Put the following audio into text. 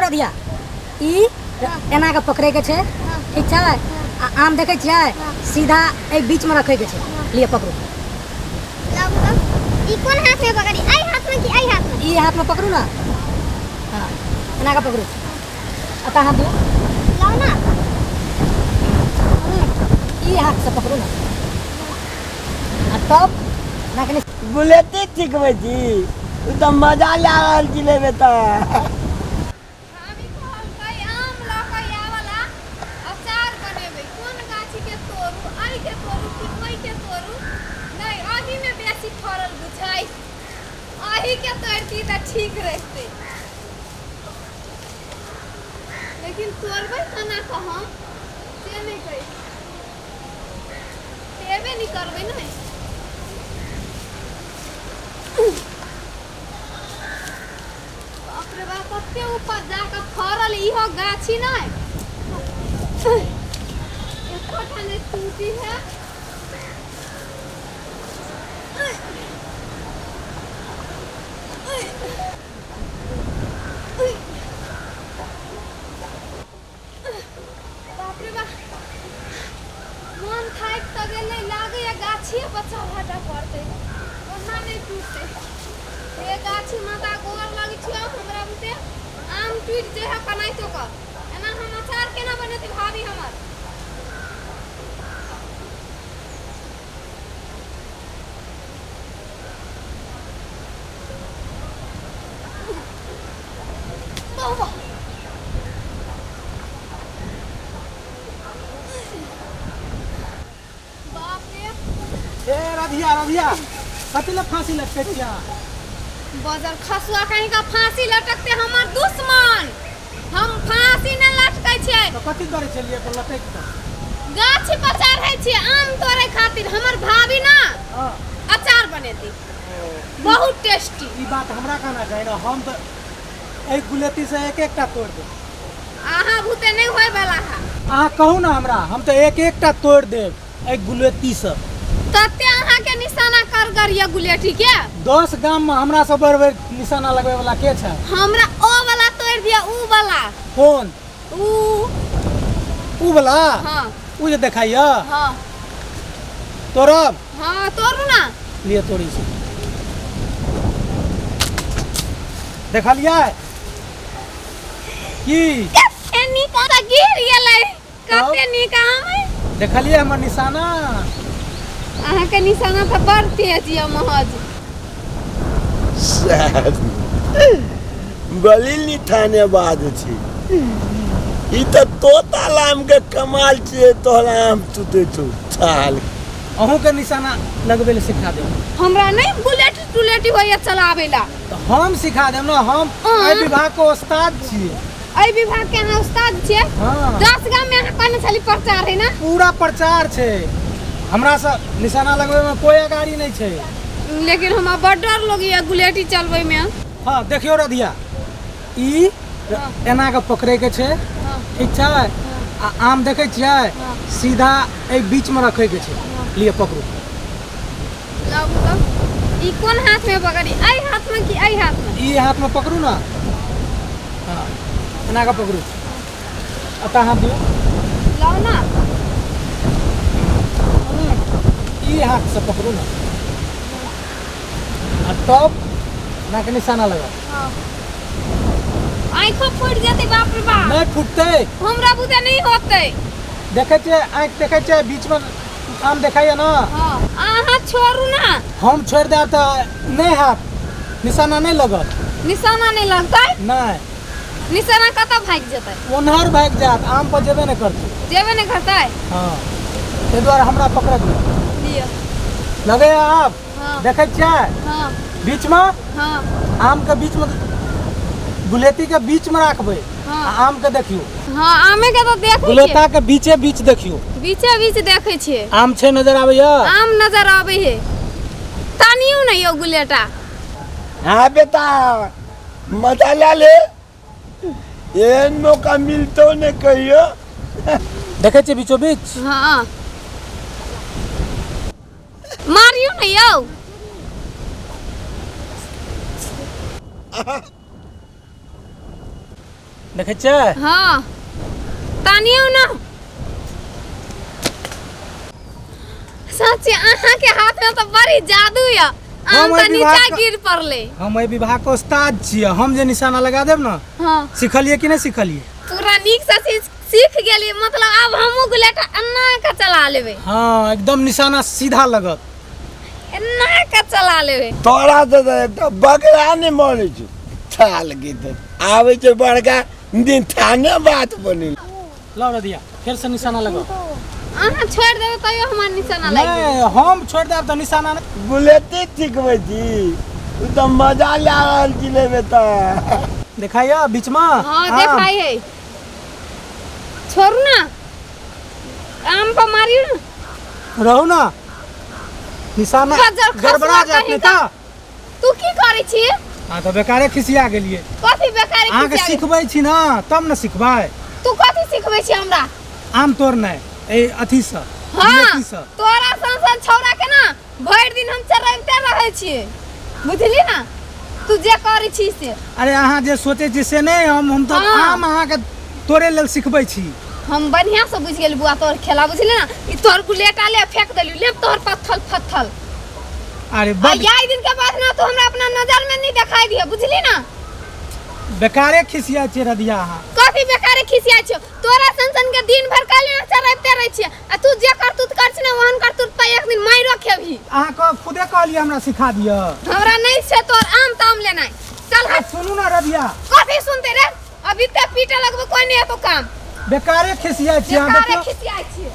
रधिया, ई एना के पकड़े के छै, ठीक छै? आ आम देखै छियै, सीधा एहि बीच में रखे के छै। लिअ पकड़ू। लाबू तऽ ई कोन हाथ में पकड़ी, एहि हाथ में कि एहि हाथ में? ई हाथ में पकड़ू ना। हाँ, एना के पकड़ू। एतऽ हाथ दियौ। लाउ ना। ई हाथ से पकड़ू ना, आ तब एना कनि। गुलेती सिखबै छी? ओ तऽ मजा लए रहल छी लेबै तऽ। भाभी कहलकै आम लऽ कऽ आबला, अचार बनेबै। कोन गाछीके तोड़ू, एहिके तोड़ू कि ओहिके तोड़ू? नहि, एहिमे बेसी फड़ल बुझाइ, एहिके तोड़ती तऽ ठीक रहितै। लेकिन तोड़बै केना कऽ हम से नहि कहै, हेबे नहि करबै। नहि, बाप रे बाप, कते ऊपर जाकऽ फड़ल इहो गाछी। नहि, एकोटा नहि टूटी है। बाप रे बाप, मन थाकि तऽ गेलै। लागैए गाछिए पर चढ़ाटा पड़तै, ओना नहि टूटतै। हे गाछी माता, गोर लगै छियौ, हमरा बुते आम टूटि जाइ है कनाहितो कऽ, एना हम अचार केना बनेतै भाभी हमर? बाबा, बाप रे! ए राधिया, राधिया, कथी लए फांसी लटकै छियै? बजर खसुआ कहीं का, फांसी लटकते हमर दुश्मन। हम फांसी न लटकै छियै। तऽ कथी करै छलियै पर लटकि कऽ? गाछ पर चढ़ै छियै आम तोड़ै खातिर। हमर भाभी ना अचार बनेती बहुत टेस्टी। ई बात हमरा कहना चाही ने, हम तऽ एहि गुलेती से एक एकटा तोड़ि देब। अहाँ भूते नहीं होय वाला है। अहाँ कहू ने हमरा, हम तऽ एक एकटा तोड़ि देब एहि गुलेती से। तते अहाँ के निशाना करगर ये गुलेटी के। 10 गाम में हमरा से बड़ बड़ निशाना लगबै वाला के छै? हमरा ओ वाला तोड़ दिया, ऊ वाला। कोन? ऊ। ऊ वाला? हाँ। ऊ जे देखाइया? हाँ। तोड़ब? हाँ, तोड़ू ना। लिए, तोड़ी से देखलियै की? कते नीक आम गिर गेलै, कते नीक आम है। देखलियै हमर निशाना? अहाँके निशाना तऽ बड़ तेज यऽ महज। बड़ी निठाने बाज छी। ई तऽ तोता लाम के कमाल छियै, तोहरा आम टूटे छौ छाल। अहूँके निशाना लगबै लए सिखा देब। हमरा नहि बुलेट टुलेट होइए चलाबै ला। तऽ हम सिखा देब ने, हम एहि विभाग के उस्ताद छियै। एहि विभाग के अहाँ उस्ताद छियै? हाँ। 10 गाम में अहाँ कहने छली प्रचार है ना? पूरा प्रचार छै, हमरा से निशाना लगबै में कोई अगाड़ी नहीं छै। लेकिन हमरा बड़ डर लगैए गुलेटी चलबै में। हाँ, देखियौ रधिया, ई एना के पकड़े के छै, ठीक छै? आ आम देखै छियै, सीधा एहि बीच में रखे के छै। लिअ पकड़ू। लाबू तऽ ई कोन हाथ में पकड़ी, एहि हाथ में कि एहि हाथ में? ई हाथ में पकड़ू ना। हाँ, एना के पकड़ू। एतऽ हाथ दियौ। लाउ ना। ई हाथ से पकड़ू ना, आ तब एना के निशाना लगाउ। हाँ, आँखो फूटि जेतै, बाप रे बाप। नहीं फूटतै। हमरा बुते नहीं होतै। देखै छियै आँखि, देखै छियै बीच में आम देखाइए ना? हाँ, अहाँ छोड़ू ना। हम छोड़ि देब तऽ नहि हैत, निशाना नहि लगत। निशाना नहीं लगतै? नहि। निशाना कतऽ भागि जेतै? ओन्हर भागि जायत, आम पर जेबे नहि करतै। जेबे नहीं करतै? हँ, ताहि दुआरे हमरा पकड़ऽ दिअ। लिअ। लगैए आब? हाँ। देखै छियै? हाँ। बीचमे? हाँ। आमके बीचमे, गुलेतीके बीचमे राखबै। हाँ। आ आमके देखियौ। हाँ, आमे के तऽ देखै छियै। गुलेताके बीचे बीच देखियौ। बीचे बीच देखै छियै। आम छै, नजर आबैया? आम नजर आबै है, तनियो नहीं यौ गुलेटा। हाँ बेटा, मजा ला ले, एहन मौका मिलतो ने कहियो। देखै छियै बीचो बीच? हाँ, मारियो ने यौ। देखै छियै? हाँ, तानियो ना। सच्चे अहाँ के हाथ में तो बड़ी जादू या। आम हम तऽ एहि नीचा विभाग गिर पड़लै। हम एहि विभाग के उस्ताद छियै, हम जे निशाना लगा देब ने। हाँ। सिखलियै कि नहि सिखलियै? पूरा नीक से सीख गेलियै, मतलब आब हमहूँ गुलेटा एना के चला लेबै। हाँ, एकदम निशाना सीधा लगत। एना के चला लेबै। तोरा से तऽ एकटा बकरा नहि मरै छौ। छाल गीत आबै छै, बड़का दिन थाने बात बनी। लाओ रधिया, फेर से निशाना लगाओ। अहाँ छोड़ि देबै तैयो हमर निशाना लागि जेतै। नहि, हम छोड़ि देब तऽ निशाना नहि। गुलेती सिखबै छी, तू तऽ मजा लए रहल छी, लेबे तऽ। देखाइया बीचमे? हाँ, देखाइ है। छोड़ू ना, आम पर मारियो ना। रहू ना, निशाना खजर खसुआ गड़बड़ा जायत कहीं नहि का। तऽ। तू की करै छी? हाँ, तऽ बेकारे खिसिया गेलियै। कथी बेकारी? अहाँके खिसिया गेल? सिखबै छी ने तब ने सिखबै। तू कथी सिखबै छी हमरा? आम तोड़नाइ एहि अथीसँ। हाँ। गुलेतीसँ। तोरा सन सन छौड़ा के ना भरि दिन हम चरबिते रहै छियै, बुझली ना? तू जे करै छी से। अरे, अहाँ जे सोचै छी से नहि, हम तऽ हाँ। आम अहाँके तोड़े लेल सिखबै छी। हम बढ़िया से बुझि गेली बुआ तोहर खेला, बुझली ना? ई तोहर गुलेटा ले, फेंक देली, ले तोहर पत्थल फत्थल। अरे आ बड यही दिन के बाद ना तू हमरा अपना नजर में नहीं दिखाई दिया, बुझली ना? बेकारे खिसिया छियै रधिया अहाँ। कथी बेकारे खिसिया छियो? तोरा सन सन के दिन भर काले ना चराबते रहै छियै, आ तू जे करतूत कर छी ना ओहन करतूत पर एक दिन माइरो खेबही। अहाँ खुदे कहलियै हमरा सिखा दिअ। हमरा नहीं छै तोहर आम ताम लेनाइ, चल हट। सुनू ना रधिया। कथी सुनते रे? अभी ते पीटे लगबो, कोई नहीं हेतो काम। बेकारे खिसिया छियै अहाँ। बेकारे देखियौ। खिसिया छियै।